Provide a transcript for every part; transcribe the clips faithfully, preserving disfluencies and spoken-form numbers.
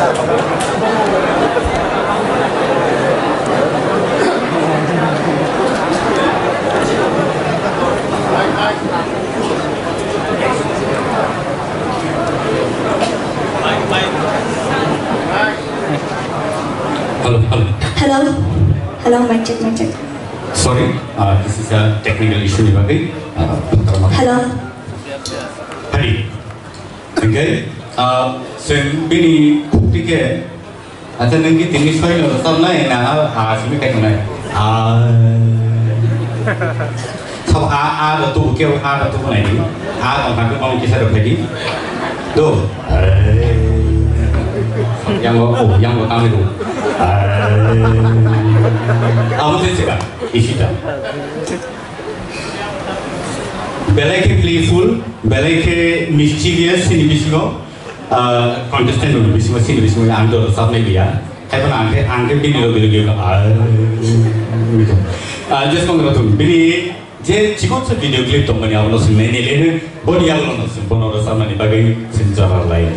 Hello, hello. Hello, hello, mic check, mic check. Sorry, uh, this is a technical issue ni bagwi. Uh, hello. Hari. Okay. Uh, so bini khukti ke, acha nang ki tini soi no sab nai na ha, ha simi kai nai. Ah. Sab a, a do tu ke, a do tu nai ni. A do ka ko kisa do phai di. Do. Yang lo, oh, yang lo kami do. Amo se chika. Ishita. Belai khe playful, belai khe mischievous, sini bisingo, ah, contestant rok bisingo, sini bisingo ang to sabnai biya. Hai phano ang khe, ang khe bini logi logi, ah, ah, just kong rok bini je chikon sa video clip tongmani abono sinai ni le, boni yang lo sin, bono rok sabnani bagwi sin chara lai.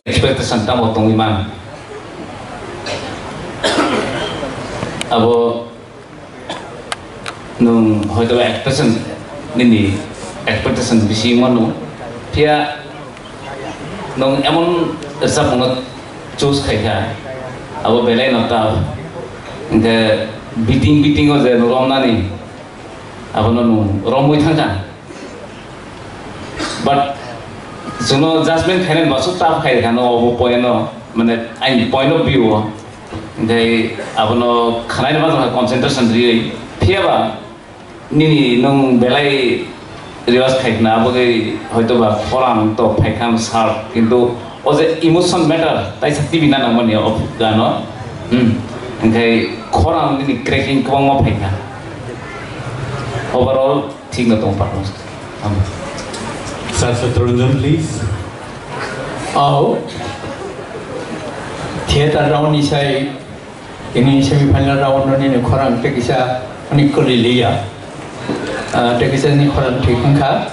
Expectation tamo tongwi man. Abo nwng hoito expectation, nini expectation bisi wngmano, phiya nwng emon rwchapmungno choose khaikha, abo belaino tough. Hinkhe beating, beating o je nwng romnani, abono nwng romwi thangkha. But chwngno judgment khainani basu tough khai kha no obo point no, mane aini point of view o. Hinkhe abono khwnaina bagwi concentration riwi, phiyaba Nini nwng belai rehearse khaikha na, aboni hoito ba khorang to phaikha sharp, kintu o je emotion matter, taisa T V na nangmani o gano. Hmm. Hingkhai khorang nini cracking kwbangma phaikha. Overall, thik no tongo performance. Tamo. Sir Satranjan, please. Au. Theater round ni sai ini semi final round no nini khorang tei kisa ani kwlwi liya. Ah, tei kisa ni khorang thik wngkha.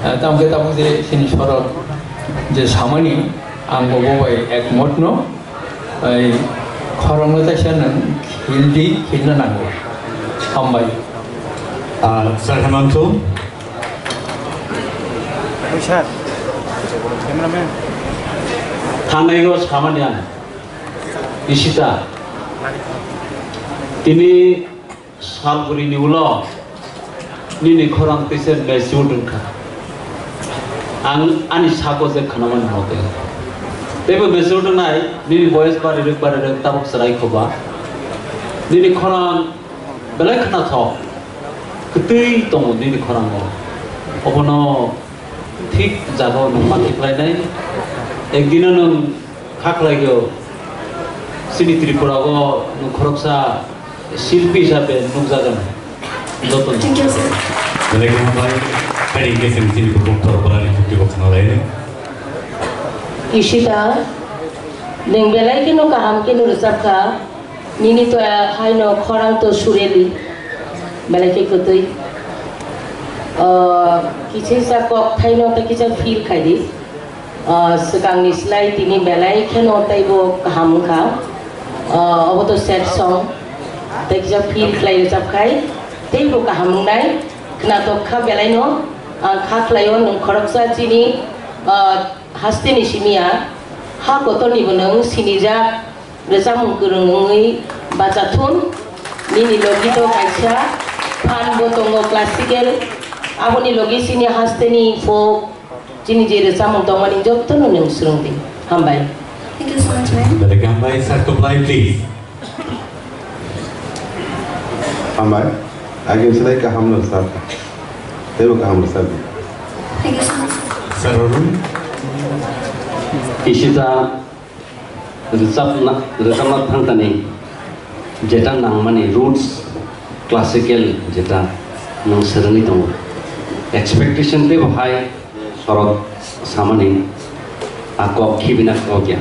Ah, tamo khe tabuk je sini sorok je samani ang bo bo bai ekmot no. Ai, khorokno taisa nwng khil di, khilna nango. Hambai. Ah, Sir Hemanto. Oi, sir. Cameraman. Thangnai o samani ang. Ishita. Tini Salburi ni ulo nini khorang tisa matured wngkha. Ang ani sako je khwnamani mote. Teibo matured wngnai, nini boyes barirwk barirwk tabuk chwrai khoba. Nini khorang belai khnathok. Kwtwi tongo nini khorango. Obono thik jagao nwng ma thik lainai. Ekdino nwng kha khlaio, chini Tripura o nwng khoroksa silpi hisabe nukjagan. Joto. Thank you, sir. Belai kheno bai, hai hingke chwng chini bukhuk Torborani chukti bo khna lai. Ishita, nwng belai kheno kaham kheno rwchapkha, nini to haino khorang to sureli, belai khe kwtwi. Ah, kichisa kok thaino tei kisa feel khai di. Ah, swkangni slai tini belai kheno teibo kaham wngkha. Ah, obo to sad song. Tei kisa feel khlai rwchap khai teibo kaham wngnai. Khnatok kha belaino. Ang kha khlaio nwng khoroksa chini, ah, hasteni simi ya. Ha kotornibo nwng sinijak. Rwchapmung kwrwng wngwi bachathun. Nini logi to kaisa fan bo tongo classical. Aboni logi chini hasteni folk, chini je rwchapmung tongmani jotono nwng swrwngdi. Hambai. Thank you so much, ma'am. Belai khe hambai, sir, to play, please. Hambai. Agin slai kaham no sir. Teibo kaham no sir. Thank you so much, sir. Sir, Arun. Ishita. Rwchapna, rwchapna thangtani jeta nangmani roots, classical jeta nwng swrwngwi tongo. Expectation teibo hai sorok samani a kok khibina kok ya.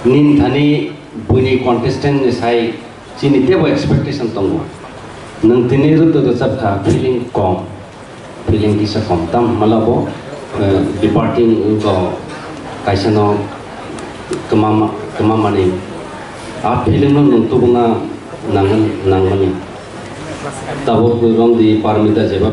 Nini thani buini contestant ni sai Chini teibo expectation tongo. Nwng tini rwtwi rwchapkha feeling kom, feeling kisa kom. Tamo hwnmale bo, eh, departing go kaisa no kwmama, kwmamani. A feeling no nwng tubuna nangmani, nangmani. Tabuk rwngdi Parmita jeba